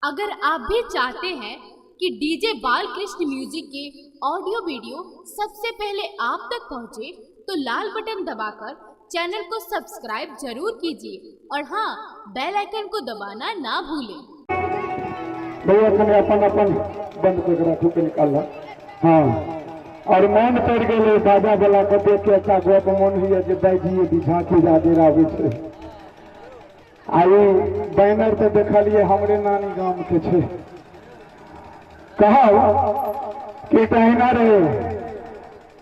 अगर आप भी चाहते हैं कि डीजे बालकृष्ण म्यूजिक के ऑडियो वीडियो सबसे पहले आप तक पहुंचे, तो लाल बटन दबाकर चैनल को सब्सक्राइब जरूर कीजिए और हाँ, बेल आइकन को दबाना ना भूलें। भैया कने अपन अपन बंद कर राखू के निकाल। हाँ, और मन पड़ गए बाजा वाला के देख के अच्छा गप मन हुई जे बाजी भी झांकी जादे आवे छै। आई बैनर तो देखलिए हमरे नानी गाम के छै। कहब कि तहिना रहे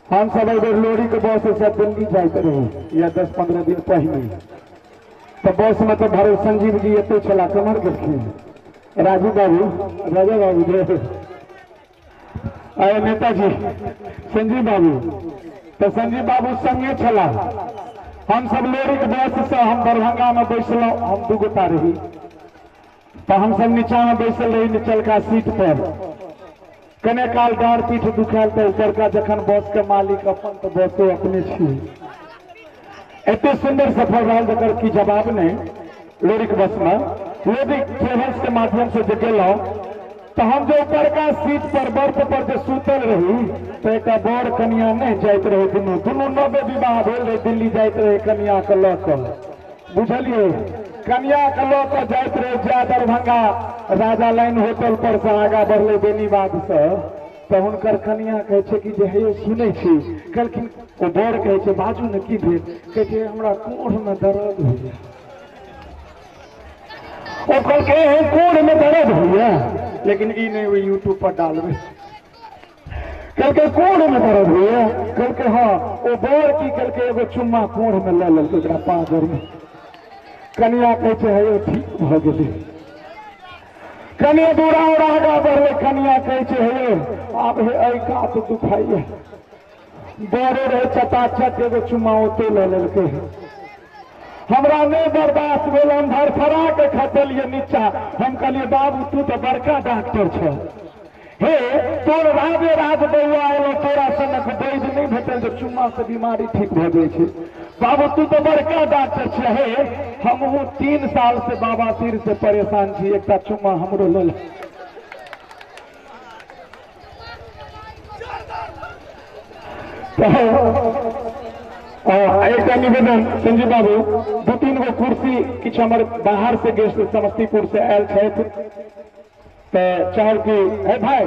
हम सब एक लोरी के बस से दिल्ली जाते रहे या 10-15 दिन पहले, तो बस में तो भरे संजीव जी एते छला कमर गेलखिन, राजू बाबू, राजा बाबू जे अरे नेताजी संजीव बाबू, तो संजीव बाबू संगे छला। हम सब लोरी के बस से हम दरभंगा में बैसलहुँ, हम दू गोटा रही, तो हम सब नीचा में बैसल रही निचलका सीट पर। कने काल डाँड़ पीठ दुखायल तो ऊपरका जखन बस के मालिक अपन तो बसो अपने छी। एते सुंदर सफर रहल जकर की जवाब नहीं। लोरिक बस में लोरिक ट्रेवल्स के माध्यम से जे गेलहुँ तो हम जो ऊपरका सीट पर बर्थ पर जे सुतल रही तो एक बड़ कनिया नहीं जाइत रहे, दुनू दुनू नवे विवाह भेल रहे, दिल्ली जाइत रहे कनिया के लऽ कऽ, बुझलिए, कनिया के लऽ कऽ जाइत रहे जा दरभंगा राजा लाइन होटल पर से आगा बढ़ले बेनीबाद से, तो हुनकर कनिया कहै छै कि जे हे सुनै छी, कहलखिन ओ बड़ कहै छै बाजू ने की भेल, कहै छै हमरा कोढ़ में दर्द होइया। ओ कहलकै हे कोढ़ में दर्द होइया, लेकिन ई नहीं वो यूट्यूब पर डालबै। कहलकै कोढ़ में दर्द होइया, कहलकै हाँ। ओ बड़ की कहलकै एगो चुम्मा कोढ़ में लऽ लेलकै ओकरा पाँजर में। कनिया कहै छै हे ठीक भऽ गेलै। कनिया दूरा और आगा बढ़ले, कनिया कहै छै हे आब हे एहि कात दुखाइया, बड़े रहे चटाचट एगो चुम्मा ओते लऽ लेलकै। हमरा नहीं बर्दाश्त भेल, हम धरफड़ा के खसलिए नीचा। हम कहलिए बाबू तू तो बड़का डॉक्टर छ, हे तोर राजे राज बौआ एलो, तोरा सनक वैद्य नहीं भेटल जे चुम्मा से बीमारी ठीक भऽ जाइ छै। बाबू तू तो बड़का डॉक्टर छ, हे हमहूँ 3 साल से बाबा सिर से परेशान छी, एकटा चुम्मा हमरो लऽ। एक निवेदन संजीव बाबू, 2-3 गो कुर्सी किछु हमर बाहर से गेस्ट समस्तीपुर से आयल छथि, तऽ चाहब कि हे भाई।